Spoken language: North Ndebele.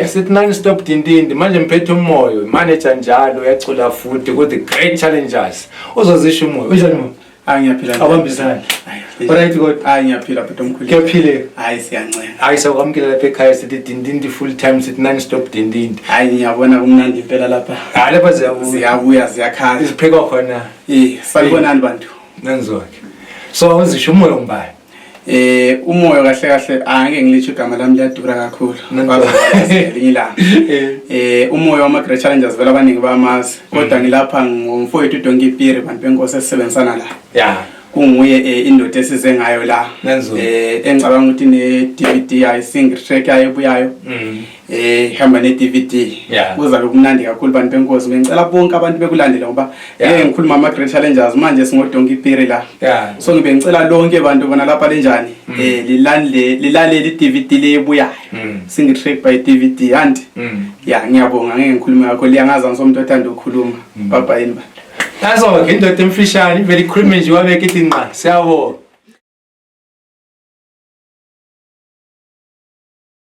sithi non-stop Dindindi manje mphethe umoyo manager njalo uyacula futhi ku the great challengers uzozisho umoyo unjani mama ngiyaphila abambisana alright god ngiyaphila bhuti omkhulu kuyaphile siyancela sakwamukela lapha ekhaya sithi Dindindi full time sithi non-stop Dindindi ngiyabona kumnandi impela lapha lapha ziyabuya ziyakhala isipheka khona sanibonani bantu nanzonke so uzisho umoyo ngibani umoyo kahle kahle angeke ngilisho igama lami liyadura kakhulu ngelinye ilanga umoyo wama Great Challengers vela abaningi bamazi kodwa ngilapha ngomfowethu uDonki Piri bantu benkosi esebenzisana la kunguye indoda esize ngayo la engicabanga ukuthi ne DVD yayo single track yayo ebuyayo ihamba ne DVD kuza kumnandi kakhulu bantu benkosi ngicela bonke abantu bekulandela ngoba ngikhuluma ama Great Challengers manje singoDonki Piri la so ngibe ngicela lonke abantu bona lapha lenjani lilalele DVD lebuyayo single track by DVD and ngiyabonga ngeke ngikhulume ngakho liyangaza ngisomuntu othanda ukukhuluma bye bye. That's all. Into temfishani very criminal. You have a kitty man. Say